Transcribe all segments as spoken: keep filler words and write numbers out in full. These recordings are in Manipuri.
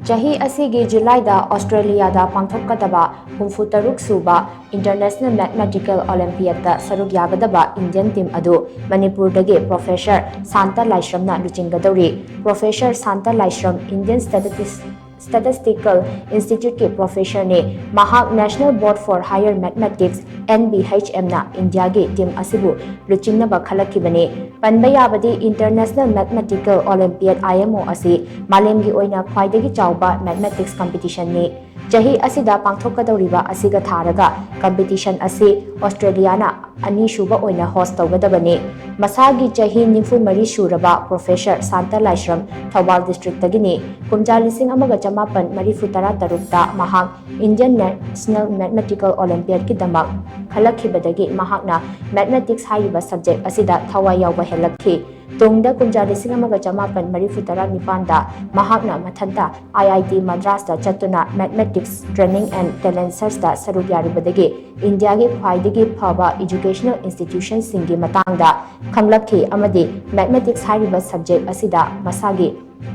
ꯆꯍꯤ ꯑꯁꯤꯒꯤ ꯖꯨꯂꯥꯏꯗ ꯑꯣꯁꯇ꯭ꯔꯦꯂꯤꯌꯥꯗ ꯄꯥꯡꯊꯣꯛꯀꯗꯕ ꯍꯨꯝꯐꯨ ꯇꯔꯨꯛ ꯁꯨꯕ International Mathematical Olympiadꯇ ꯁꯔꯨꯛ ꯌꯥꯒꯗꯕ Indian team ꯑꯗꯨ ꯃꯅꯤꯄꯨꯔꯗꯒꯤ Professor ꯁꯥꯟꯇ ꯂꯥꯏꯁ꯭ꯔꯝꯅ ꯂꯨꯆꯤꯡꯒꯗꯧꯔꯤ꯫ Professor ꯁꯥꯟꯇ ꯂꯥꯏꯁ꯭ꯔꯝ Indian Statistics Statistical Instituteꯀꯤ professorꯅꯤ꯫ ꯃꯍꯥꯛ National Board for Higher Mathematics, NBHMꯅ ꯏꯟꯗꯤꯌꯥꯒꯤ team ꯑꯁꯤꯕꯨ ꯂꯨꯆꯤꯡꯅꯕ ꯈꯜꯂꯛꯈꯤꯕꯅꯤ꯫ ꯄꯟꯕ ꯌꯥꯕꯗꯤ International Mathematical Olympiad, IMO, ꯑꯁꯤ ꯃꯥꯂꯦꯝꯒꯤ ꯑꯣꯏꯅ ꯈ꯭ꯋꯥꯏꯗꯒꯤ ꯆꯥꯎꯕ mathematics competitionꯅꯤ꯫ ꯆꯍꯤ ꯑꯁꯤꯗ ꯄꯥꯡꯊꯣꯛꯀꯗꯧꯔꯤꯕ ꯑꯁꯤꯒ ꯊꯥꯔꯒ competition ꯑꯁꯤ ꯑꯣꯁꯇ꯭ꯔꯦꯂꯤꯌꯥꯅ ꯑꯅꯤꯁꯨꯕ ꯑꯣꯏꯅ host ꯇꯧꯒꯗꯕꯅꯤ꯫ ꯃꯁꯥꯒꯤ ꯆꯍꯤ ꯅꯤꯐꯨ ꯃꯔꯤ ꯁꯨꯔꯕ Professor ꯁꯥꯟꯇ ꯂꯥꯏꯁ꯭ꯔꯝ ꯊꯧꯕꯥꯜ districtꯇꯒꯤꯅꯤ꯫ ꯀꯨꯝꯖꯥ ꯂꯤꯁꯤꯡ ꯑꯃꯒ ꯆꯃꯥꯄꯟ ꯃꯔꯤꯐꯨ ꯇꯔꯥ ꯇꯔꯨꯛꯇ ꯃꯍꯥꯛ Indian National Mathematical Olympiadꯀꯤꯗꯃꯛ ꯈꯜꯂꯛꯈꯤꯕꯗꯒꯤ ꯃꯍꯥꯛꯅ mathematics ꯍꯥꯏꯔꯤꯕ subject ꯑꯁꯤꯗ ꯊꯋꯥꯏ ꯌꯥꯎꯕ ꯍꯦꯜꯂꯛꯈꯤ꯫ ꯇꯨꯡꯗ ꯀꯨꯝꯖꯥ ꯂꯤꯁꯤꯡ ꯑꯃꯒ ꯆꯃꯥꯄꯟ ꯃꯔꯤꯐꯨ ꯇꯔꯥ ꯅꯤꯄꯥꯟꯗ ꯃꯍꯥꯛꯅ ꯃꯊꯟꯇ IIT ꯃꯗ꯭ꯔꯥꯁꯇ ꯆꯠꯇꯨꯅ Mathematics Training and Talent Searchꯇ ꯁꯔꯨꯛ ꯌꯥꯔꯨꯕꯗꯒꯤ ꯏꯟꯗꯤꯌꯥꯒꯤ ꯈ꯭ꯋꯥꯏꯗꯒꯤ ꯐꯕ educational institutionꯁꯤꯡꯒꯤ ꯃꯇꯥꯡꯗ ꯈꯪꯂꯛꯈꯤ ꯑꯃꯗꯤ mathematics ꯍꯥꯏꯔꯤꯕ subject ꯑꯁꯤꯗ ꯃꯁꯥꯒꯤ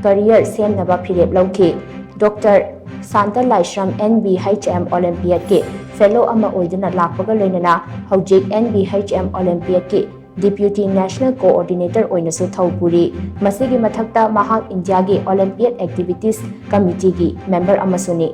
career ꯁꯦꯝꯅꯕ ꯐꯤꯔꯦꯞ ꯂꯧꯈꯤ꯫ Doctor ꯁꯥꯟꯇ ꯂꯥꯏꯁ꯭ꯔꯝ NBHM Olympiadꯀꯤ fellow ꯑꯃ ꯑꯣꯏꯗꯨꯅ ꯂꯥꯛꯄꯒ ꯂꯣꯏꯅꯅ ꯍꯧꯖꯤꯛ NBHM Olympiadꯀꯤ Deputy National Coordinator ꯑꯣꯏꯅꯁꯨ ꯊꯧ ꯄꯨꯔꯤ꯫ ꯃꯁꯤꯒꯤ ꯃꯊꯛꯇ ꯃꯍꯥꯛ ꯏꯟꯗꯤꯌꯥꯒꯤ Olympiad Activities Committeeꯒꯤ member ꯑꯃꯁꯨꯅꯤ꯫